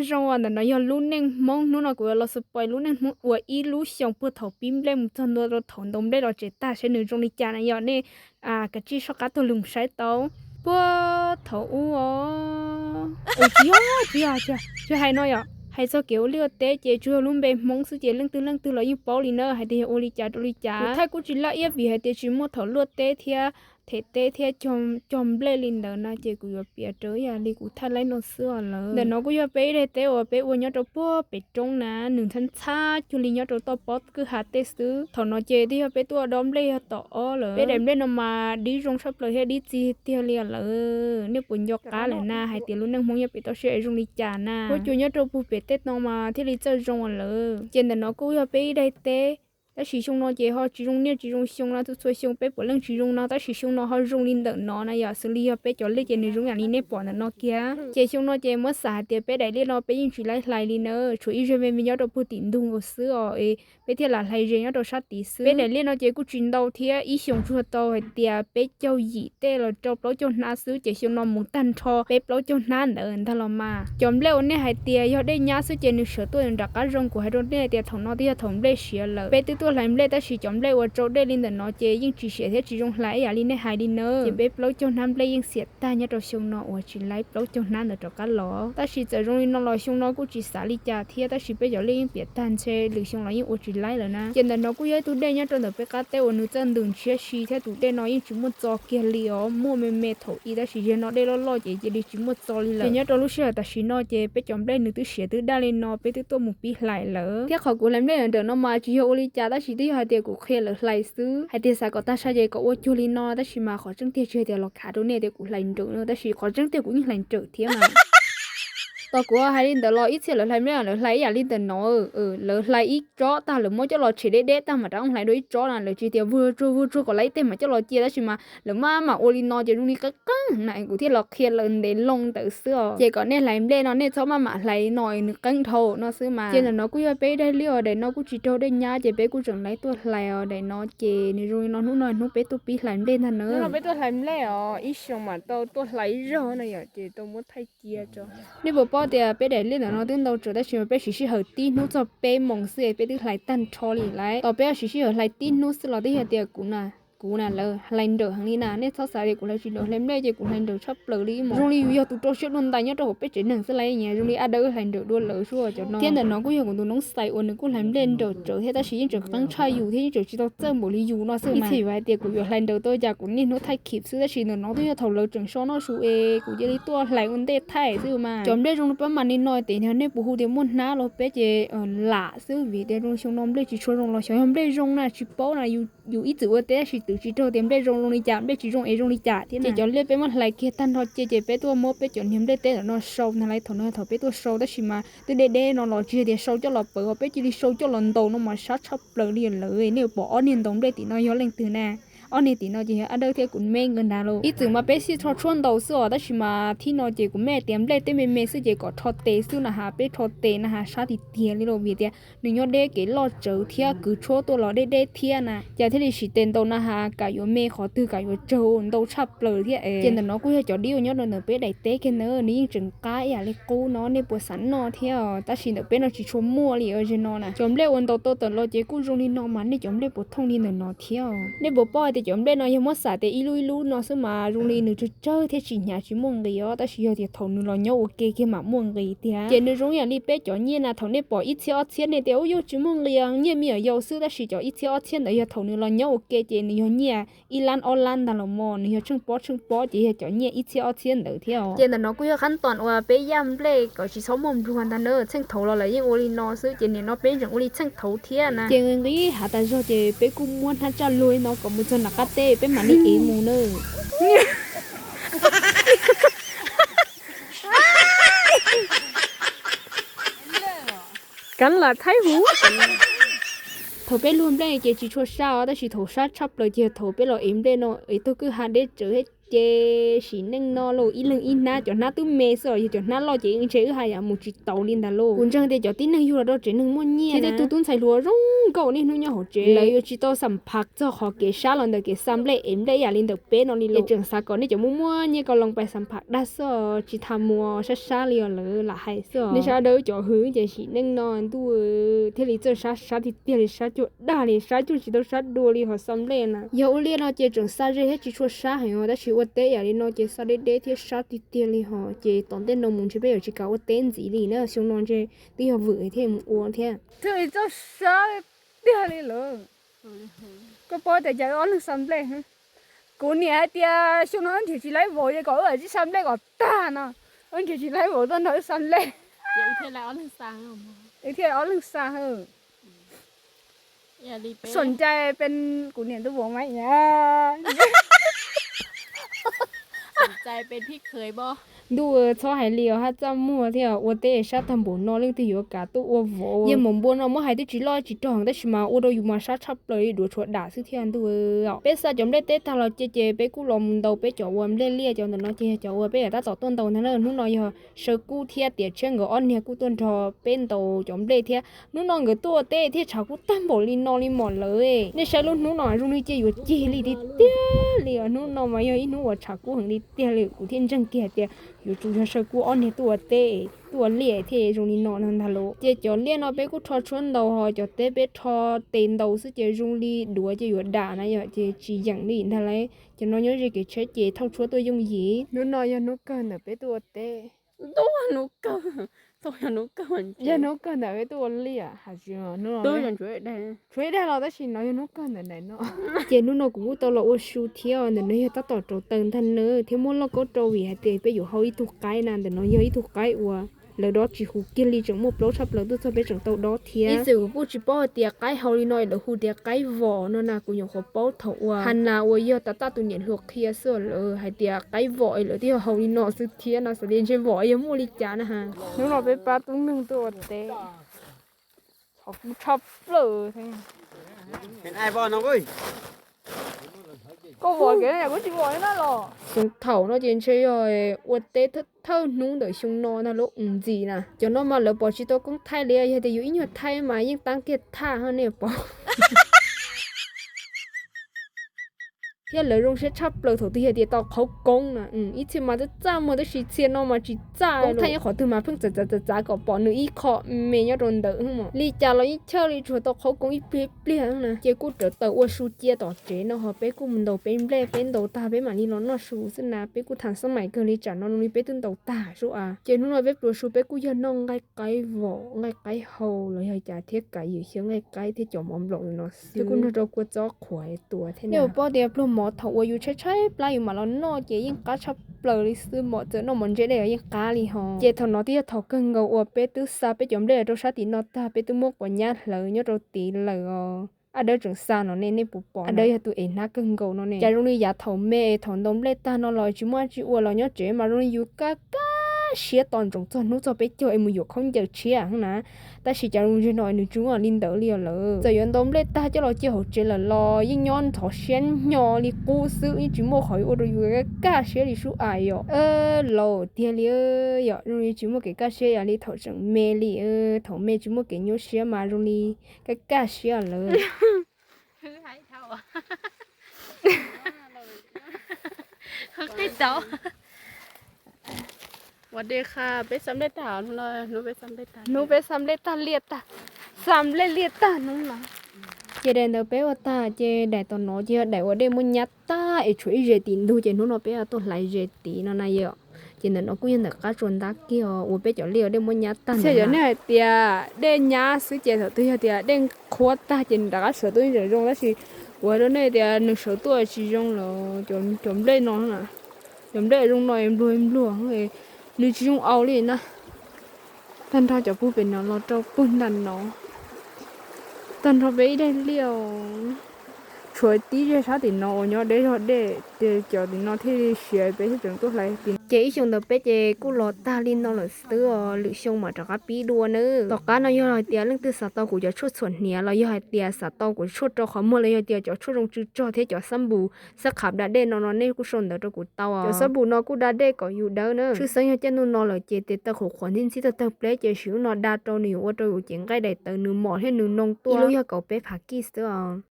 Zoo, ntawm no yog lub neej Hmoob. Hnub no kuv yuav los spoil lub neej Hmoob uas ib lub xyoos puag thaum pib nplej mus txog ntua rau thaum ntaus nplej los tsev tag seb nws zoo li cas na. Yog nej kav tsij soj qab tuaj lug saib tau. Puag thaum ub os, tsis yog, tsis yog, tsis hais no yom, hais txog kev ua liaj ua teb ces tsuas yog lub npe Hmoob xwb ces leej twg leej twg los yeej paub li na hais tias yog ua li cas rau li cas. Kuv thaij kuj tsis laj iab vim hais tias tsis muaj thaum luaj teb thiab them teb thiab cog nplej li ntawd na ces kuv yuav piav raws ib yam li kuv thaij laib no xwb os lawm. Ntawm no kuj yog peb ib daim teb uas peb ua nyob rau puag pem roob na, nws ntxhab ntxhab cuag li nyob rau toj pob kwj ha tej xwb. Thaum no ces twb yog peb tuaj dob nplej yog tom ob lawm. Peb daim nplej no mas dib zoo tshaj plaws thiab dib txig tiag li lawm. Nej puas nco qab lawm na hais tias lub neej Hmoob nyob pem toj siab es zoo li cas na. Huab cua nyob rau puag pem tej no mas thiaj li txawj zoo lawm. Ces ntawm no kuj yog peb ib daim teb, tab sis xyoo no ces ho tsis zoo niaj tsis zoo xyoo no, txhua txhua xyoo peb puav leej tsis zoo no, tab sis xyoo no ho zoo li ntawm no na yom, xws li yog peb cov liaj ces nws zoo yam li nej pom ntawm no kiag. Ces xyoo no ces muab xav hais tias peb daim liaj no peb yeej tsis laib hlais li na, tshuav ib zeg me me nyob rau puag tim ntug nkaus xwb os, peb thiaj lam hlais ze nyob rau sab tid xwb. Peb daim liaj no ces kuj tsis ntau thiab, ib xyoos tsuas tau hais tias peb caug yim tej los rau plaub caug hnab xwb, ces xyoo no mus tag nrho peb plaub caug hnab ntawd ntag los mas. Cov nplej uas nej hais tias yog dej nyab xwb ces nws sawv tuaj nram qab zoo, kuv hais rau nej tias thaum no twb yog thaum nplej siav lawm. Peb twb tuaj hlais nplej tab sis cov nplej uas tsau dej li ntawm no ces yeej tsis siav thiab tsis zoo hlais ib yam li nej hais li na. Ces peb plaub caug hnab nplej yeej xiam tag nyob rau xyoo no uas tsis laib plaub caug hnab ntawd rov qab los. Tab sis txawm zoo li no los xyoo no kuj tsis xav li cas thiab, tab sis peb cov liaj yeej piam tag ntshe lwm xyoo los yeej ua tsis laib lawm na. Ces ntawm no kuj yog ib tug dej nyob rau ntawm peb qab teb uas nws txawj ntws ntshiab si thiab tus dej no yeej tsis muaj txo kiag li os, muaj me me thaum ub tab sis yog no dej loj loj ces cia li tsis muaj txo li lawm. Ces nyob rau lub sij hawm tam sim no ces peb cov nplej nws twb siav twb daj li no, peb twb tuaj mus pib hlais lawm. Thiab qhov kuv hlais nplej ntawm no mas tsis yog ua li cas, tab sis twb yog hais tias kuv qhia lawv hlais xwb, hais tias xav kom tag sai ces kom ua cuag li no, tab sis mas qhov tseeb tiag tsis yog tias los khav rau nej tias kuv hlais nrawm no, tab sis qhov tseeb tiag kuv yeej hlais nrawm thiab mas. Tos kuv hais li ntawd los ib txhia lawv hlais nplej lawv hlais ib yam li ntawm no, lawv hlais ib tsob tag lawv muab coj los tshem deb deb tag mam rov hlais dua ib tsob na, lawv tsis tias vuag tsuag vuag tsuag kom lawv ib teg mam coj los cia, tab sis mas lawv maj mam ua li no ces zoo li qeeb qeeb na, kuv thiaj los qhia lawv ntev loo ntawd xwb os. Ces kom nej hlais nplej no nej txhob maj mam hlais li no nws qeeb dhau no xwb mas. Ces ntawm no kuj yog peb ib daim liaj os, daim no kuj tsis raug dej nyab ces peb kuj tseem laib tuaj hlais os. Daim no ces nws zoo li no, hnub no hnub peb tuaj pib hlais nplej ntag na. Hnub no peb tuaj hlais nplej os, ib xyoos mam tau tuaj hlais ib zaug no yom, ces tau muab thaij cia tso. Nej puas paub tias peb daim liaj ntawm no twb ntau tsawv tab sis mas peb siv sij hawm tib hnub txog peb moos xwb es peb twb hlais tag nrho li lawm. Tos peb siv sij hawm hlais tib hnub xwb los twb yog tias kuv na, kuv na lawv hlais nrawm heev li na, nej txhob xav tias kuv hlais tsis nrawm, hlais nplej ces kuv hlais nrawm tshaj plaws li, zoo li yus yog tus rau siab dua ntais nyob rau hauv peb tsev neeg xwb lauj, zoo li a dawb hlais nrawm dua lawv xwb cov no. Thiab ntawm no kuj yog kuv tus noob xais uas nws kuj hlais nplej nrawm tsawv thiab tab sis yeej tseem qeeb tshaj yus thiab yeej tseem tsis tau txawj npaum li yus no xwb. Ib txhia yuav hais tias kuv yuav hlais nrawm tau cas kuv niaj hnub thaij khib xwb, tab sis ntawm no twb yog thaum lawv tseem so noj su es kuv cia li tuaj hlais ua ntej thaij xwb mas. Cov nplej zoo pab mas ni no tes nej puas hu tias muaj hnab los peb ces lam xwb vim tias zoo xyoo no nplej tsis tshua zoo los xyov yog nplej zoo na tsis paub na, yus ib txwm ua teb tab sis twb tsis raug tias nplej zoo zoo li cas nplej tsis zoo es zoo li cas thiab. Ces cov liaj peb muab hlais kiag tag nrho cia ces peb tuaj muab peb cov niag nplej teb ntawm no sau ntag lauj, thaum no thaum peb tuaj sau tab sis mas twb deb deb no los tsis yog tias sau coj los pawv os, peb cia li sau coj los ntaus no mas sab tshaj plaws li lawm. Nej pom ob niag ntaus nplej tim no yog leej twg na? Ob niag tim no ces yog a dawb thiab kuv me nkawd ntag lauj. Ib txwm mas peb sib rho tshuaj ntaus xwb os, tab sis mas thib no ces kuv me tias nplej teb me me xwb ces kom rho tes xwb na has, peb rho tes na has sab tiag tiag li lauj vim tias nws nyob deb kev loj tsawv thiab kwv tshuab tuaj los deb deb thiab na, cas thiaj li siv tes ntaus na has kam yuav me qhov twg kam yuav tsawg ntau tshaj plaws thiab es. Ces ntawm no kuj yog cov dib uas nyob rau ntawm peb daim teb kiag na, nws yeej tseem qab ib yam li qub no, nej puas xav noj thiab os? Tab sis ntawm peb no tsis tshua muaj li os, ze no na. Cov nplej uas ntaus tau tawm los ces kuj zoo li no mas nej cov nplej puas thooj li ntawm no thiab os? Nej puas paub hais tias cov nplej no yog muab xam tias ib lub ib lub no xwb mas zoo li nws tsawg tsawg thiab tsis hnyav tsis muaj nqis os, tab sis yog tias thaum nws los nyob ua ke kiag mam muaj nqis tiag. Ces nws zoo ib yam li peb cov nyiaj na, thaum nej pom ib txhiab ob txhiab nej tias ub yuav tsis muaj nqis, nyiaj me nyuam yaus xwb, tab sis cov ib txhiab ob txhiab ntawd yog thaum nws los nyob ua ke ces nws yog nyiaj ib lab ob lab ntag los mas, nws yog tsheej pob tsheej pob ces yog cov nyiaj ib txhiab ob txhiab ntawd thiab os. Ces ntawm no kuj yog qab tos uas peb yaj nplej kom tsis txhob muaj npluag ntag na, txheej thaud los lawv yeej ua li no xwb ces nim no peb tseem ua li txheej thaud thiab na. Ces nqis nqis hav tas zog ces peb kuj muab hnab tsaj luag li no kom mus txog nram qab teb peb mam li ev mus na. Kav lam thaib huv. Thaum peb luag nplej ces tsis tshua sab os, tab sis thaum sab tshaj plaws ces yog thaum peb los ev nplej no es tug kwj ha deb tsawv thiab Ces sim neej no los ib leeg ib hnab, cov hnab twb me xwb os, yog cov hnab loj ces ntshe wb haj yam mus tsis taus li ntag lauj. Kuv ntseeg tias cov tib neeg yug los rau tsev neeg muaj nyiaj thiab tej tug tub ntxhais hluas zoo nkauj niaj hnub nyob hauv tsev, lawv yuav tsis tau xam phaj txog qhov kev sab los ntawm kev xa nplej ev nplej ib yam li ntawm peb no li lauj. Tseem xav kom nej cov muaj muaj nyiaj ko loo pais xam phaj dag xwb os, tsis tham mus sab sab li os, lawv lam hais xwb os. Nej sab dawb cov hwv ces sim neej no ntuj thiaj li txawj sab sab tiag tiag li, sab cuag dag li, sab cuag tsis tau sab dua li hov xa nplej na. Yog ua liaj no ces tseem xa ze thiab tsis tshua sab heev os, tab sis ua teb yam li no ces xa deb deb thiab sab tiag tiag li hos. Ces tom ntej no mus ntshe peb yuav tsis kam ua teb ntxiv li na, xyoo no ntshe twb yog vwm thiaj mus ua thiab. Thiaj li txawj sab tiag li lawm. Koj paub tias cas wb ob leeg xa nplej? Kuv niam hais tias xyoo no wb nrhiav tsis laib vauv ces kom wb ua tib xa nplej kom tag no, wb nrhiav tsis laib vauv tuaj nrog wb xa nplej. Wb thiaj ob leeg xa hwb. Sab ncai pes kuv niam ntuj vauv mas ias ntuj, txhob hais li os, haj txaj muag thiab, ua teb sab tag npaum no leej twg yuav kam tuaj ua vauv. Yog maum npua no muab hais twb tsis loj tsis rog heev tab sis mas ua rau yus mas sab tshaj plaws li, duav tshuav dam xwb thiab ntuj. Peb xa cov nplej teb tag los ces ces peb kuj los mus ntaus peb cov ua nplej liaj, cov ntawm no ces yog cov uas peb yuav tab tom tuaj ntaus ntag na. Hnub no yog Saw Kub thiab Tiam Tshiab nkawd ob niag kuj tuaj nrog peb ntaus cov nplej thiab. Hnub no nkawd tuaj ua teb thiaj tshav kub tag npaum li no li mom lawm. Nej saib lub hnub no zoo li cia yuav cig li tiag tiag li os. Hnub no mas yog ib hnub uas tshav kub heev li tiag li, kuv thiaj ntseeg kiag hais tias yuav tsum yog Saw Kub ob niag tuaj ua teb, tuaj ua liaj thiaj zoo li no no ntag lauj. Ces cov liaj no peb kuj rho tshuab ntaus, ho cov teb peb rho tes ntaus xwb ces zoo li duav ces yuav dam na yom, ces tsis yeem li ntag lauj. Cov no nyob ze kev tsheb ces thauj tshuab tuaj yooj yim. Hnub no yog hnub kawg ntawm peb tuaj ua teb. Ntuj, hnub kawg, yog hnub kawg ntawm peb tuaj ua liaj. Tshuav ib daig los tab sis no yog hnub kawg ntawm daim no. Ces hnub no kuv kuj tau los ua su thiab, ntawm no yog tab tom rauv taws ntag na, thiab muab lauj kaub rau vim hais tias peb yuav hau ib tug qaib na. Ntawm no yog ib tug qaib uas lawv dob tsis huv kiag li, tseem muaj plaub tshaj plaws tuaj txog peb tseem tau dob thiab. Ib txwm kuv kuj tsis paub hais tias qaib hau li no es lawv hu tias qaib vom no na, kuv nyuam qhuav paub thaum uas Hana uas yog Tav Taj tus niam hluas qhia xwb, lawv hais tias qaib vom es lawv twb yog hau li no xwb thiab no, xav tias ntshe vom yog muaj li cas na ha. Hnub no peb pab tub neeg tuaj ua teb, qhov kub tshaj plaws. Koj vom kev no kuv tsis vom li na los. Xyoo thaum no ces ntshe yog ua teb thawj hnub ntawm xyoo no ntag lauj, ntxim na. Cov no mas lawv pom tsis tau koob thaij li, yog tias yus ib nyuag thaij mas yeej tab kiag thaj ho nej pom. Thiab lawv zoo siab tshaj plaws thaum twg yog tias tau qhauv koob na. Ib txhia mas twb txaj muag tab sis txhia no mas tsis txaj. Koob thaij nyob qhov twg mas pheej txav txav txav txav kom pom nws ib qho me nyob rau ntawd. Li cas los yeej chawj li, tsuas tau qhauv koob ib pliag ib pliag na. Ces kuj rawv taws ua su cia tom tsev no, ho peb kuj mus ntaus peb nplej, peb ntaus tag peb mam li los noj su xwb na. Peb kuj tham xab mais kawg li, tsam no li peb twb ntaus tag sub a. Ces hnub no peb pluas su peb kuj yog noj nqaij qaib vom, nqaij qaib hau los yog cas thiab kav yawm xyaw nqaij qaib thiab cov mov nplaum no xwb. Thiab kuj nrog rau kua txob qhuav tua thiab. Nej puas paub tias pluag mov thaum uas yus tshaib tshaib plab yus mam los noj ces yeej qab tshaj plaws li xwb, mov txawm noj mov ntse dej los yeej qab li ho. Ces thaum no twb yog thaum kawg nkaus uas peb twb xa peb cov nplej rau sab tim no tag, peb twb muab quav nyab hlawv nyob rau tid lawm os. Ab Dawb tseem xa no ne, nej puas pom? Ab Dawb yog tus ev hnab kawg nkaus no ne. Cas zoo li yav thaum me es thaum ntaus nplej tag no los tsis muaj dab tsi ua los nyob tsev mas zoo li yus kaj kaj siab tos ntsoov txog hnub txog peb caug es mus yuav khaub ncaws tshiab na. Tab sis cas zoo li no nws tsis muaj li ntawd li os lawm. Txawm yuav ntaus nplej tag coj los cia hauv tsev lawm los yeej nyob ntxhov siab hnyo li qub xwb, yeej tsis muaj qhov ua rau yus kaj kaj siab li sub a yom. Laus tiag li yom, zoo li tsis muaj kev kaj siab ib yam li thaum tseem me li. Thaum me tsis muaj kev nyuaj siab mas zoo li kaj kaj siab lawm. Ua dej qha, peb xa nplej tag, hnub peb xa nplej tag, liaj tag, xa nplej liaj tag hnub no. Ces daim ntawd peb ua tag, ces daim tom no ces yog daim uas dej muab nyab tag es tshuav ib zes tim ntug, ces hnub no peb tuaj hlais zes tid no na yom. Ces ntawm no kuj yog ntawm qab tsuas ntab kiag os, uas peb cov liaj uas dej muab nyab tag. Txhia cov nej hais tias dej nyab xwb ces thaum twg yog tias dej qhuav tag ces nws rov qab sawv tuaj ib zem zoo, tab sis kuv hais rau nej tias nws sawv tuaj tsis zoo lawm. Cov nplej no, cov nplej zoo no npluag npluag, nws tsis zoo au li na. Tag nrho cov puag pem no los rau puag nram no, tag nrho peb ib daim liaj os. Tshuav tib zej sab tim no uas nyob deb zog dej, ces cov tim no thiaj li siav peb thiaj tseem tuaj hlais tim no. Ces ib xyoo ntawd peb ces kuj los tag li no lawm xwb os, lwm xyoo mam rov qab pib dua nawb. Tom qab no yog hais tias leej twg xav tau kuv cov tshuaj txhuam hniav los yog hais tias xav tau kuv tshuaj rau qhov muag los yog tias cov tshuaj zoo tsw tsog thiab cov xab npum xab qham da dej no no nej kuj sau ntawv rau kuv tau os. Cov xab npum no kuj da dej kom yus dawb na. Tshwj xeeb yog caij ntuj no lawm ces tes taw qhuav qhuav ntxhib ntxhib tawg tawg pleb ces sim ub no da rau nws yuav ua rau yus cev nqaij daim tawv nws mos thiab nws noo tuaj. Ib lub yog kaum peb phav kij xwb os.